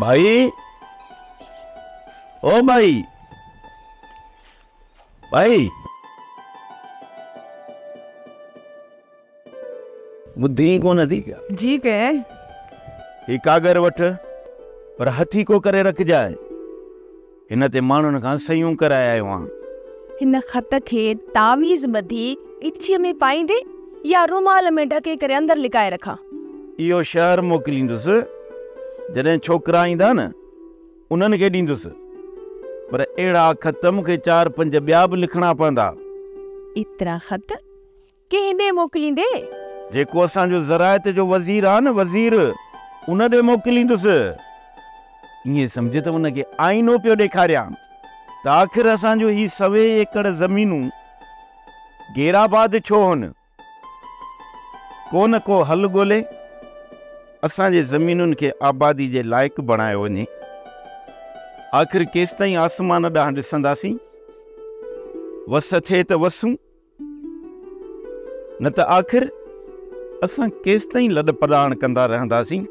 ڀائي، او ڀائي، ڀائي. ٻڌين ئي ڪونه ٿي ڇا؟ جي ڪنهن؟ هي ڪاڳر وٺ، پر هٿيڪو ڪري رکجانء. هن تي ماڻهن کان صحيحون ڪرائي آيو آهيان. هن خط کي تعويذ ٻڌي ڳچيء ۾ پائيندي يا رومال ۾ ڍڪي ڪري اندر لڪائي رکان؟ اهو شهر موڪليندس، جڏهن ڇوڪرا ايندا نه، انهن کي ڏيندس. پر اهڙا خط مون کي چار پنج ٻيا به لکڻا پوندا. ايترا خط ڪنهن ڏي موڪليندي؟ جيڪو اسان جو زراعت جو وزير آ نه وزير، ان ڏي موڪليندس. ائين سمجهه ته ان کي آئينو پيو ڏيکاريان ته آخر اسان جون هي سوين ايڪڙ زمينون غيرآباد ڇو هن؟ ڪو نه ڪو حل ڳولي اسان جي زمينن کي آبادي جي لائق بڻايو وڃي. آخر ڪيستائين آسمان ڏانهن ڏسنداسين؟ وس ٿئي ته وسون. نه ته آخر اسان ڪيستائين لڏ پلاڻ ڪندا رهنداسين؟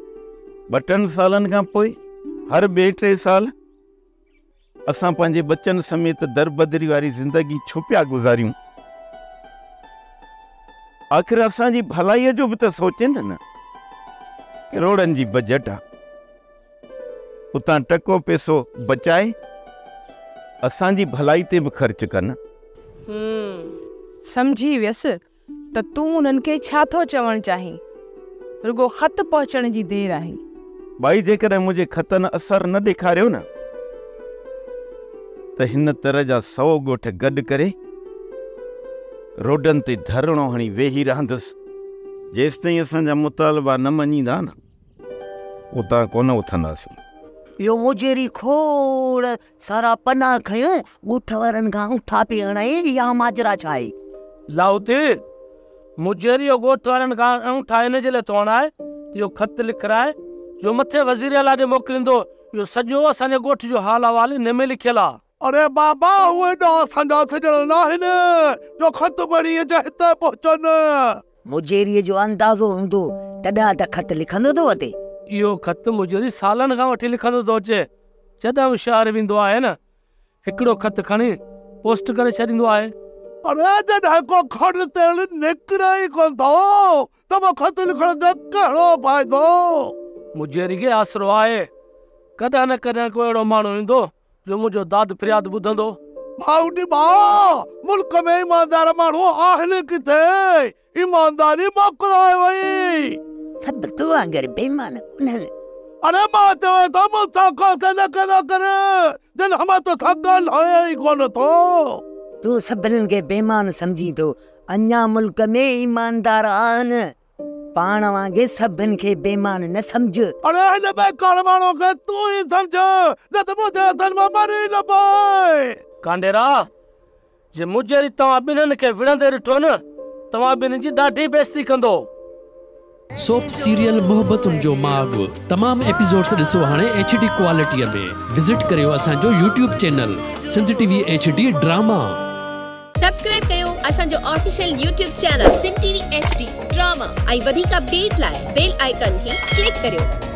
ٻه ٽن سالن کان پوء هر ٻئي ٽئي سال اسان پنهنجي ٻچن سميت دربدري واري زندگي ڇو پيا گذاريون؟ آخر اسان جي ڀلائيء جو به ته سوچين نه. ڪروڙن جي بجيٽ آ. اتان ٽڪو پئسو بچائي اسان جي ڀلائي تي به خرچ ڪن. هم، سمجهي ويس ته تون انهن کي ڇا ٿو چوڻ چاهين. رڳو خط پهچڻ جي دير آهي. ٻائي جيڪڏهن منهنجي خطن اثر نه ڏيکاريو نه ته هن تر جا سئو ڳوٺ گڏ ڪري روڊن تي ڌرڻو هڻي ويهي رهندس. جيستائين اسان جا مطالبا نه مڃيندا نه. اتان ڪونه اٿنداسين. اهو مجيري کوڙ سارا پنا کنيو ڳوٺ وارن کان اٺا پئي هڻائي اها ماجرا ڇا آهي؟ لاهوتي، مجيري اهو ڳوٺ وارن کان اڱوٺا ان جي لاء ٿو هڻائي ته اهو خط لکرائي جو مٿي وزير اعليٰ ڏي موڪليندو. اهو سڄو اسان جي ڳوٺ جو حال احوال انهي ۾ لکيل آ. اڙي بابا هو ايڏا اسان جا سڄڻ ناهن جو خط پڙهي اچي هتي پهچن. مجيريء جو اندازو هوندو تڏهن ته خط لکندو ٿو اچي. اهو خط مجيري سالن کان وٺي لکندو ٿو اچي. جڏهن به شهر ويندو آهي نه هڪڙو خط کڻي پوسٽ ڪري ڇڏيندو آهي. اڙي جڏهن ڪو کڙ تيل نڪري ئي ڪونه ٿو ته پوء خط لکڻ جو ڪهڙو فائدو. مجيري کي آسرو آهي ڪڏهن نه ڪڏهن ڪو اهڙو ماڻهو ايندو جو منهنجو داد فرياد ٻڌندو. ڀائو ڏبا، ملڪ ۾ ايماندار ماڻهو آهن ڪٿي؟ ايمانداري موڪلائي وئي. سڀ تو وانگر بيمان ڪونهن. اڙي مان چوين ٿو مون سان ڪوسي نه ڪندا ڪر، جن مان توسان ڳالهايان ئي ڪونه ٿو. تون سڀني کي بيمان سمجهين ٿو، اڃا ملڪ ۾ ايماندار آهن. پاڻ وانگي سڀن کي بيمان نه سمجهه. اڙي هن بيڪار ماڻهوء کي تون ئي سمجهه، نه ته منهنجي هٿن مان مري نه پئي. ڪانڊيرا، جي مجيري توهان ٻنهن کي وڙهندي ڏٺو نه، توهان ٻنهي جي ڏاڍي بيعزتي ڪندو. سوپ سيريل محبتن جو ماڳ تمام ايپيسوڊس ڏسو هاڻي ايڇ ڊي ڪوالٽي ۾ وزٽ ڪريو اسان جو YouTube channel Sindh T V H D drama. Subscribe ڪيو اسان جو official YouTube channel Sindh T V H D drama ۽ وڌيڪ اپڊيٽ لاء بيل آئيڪان کي ڪلڪ ڪريو.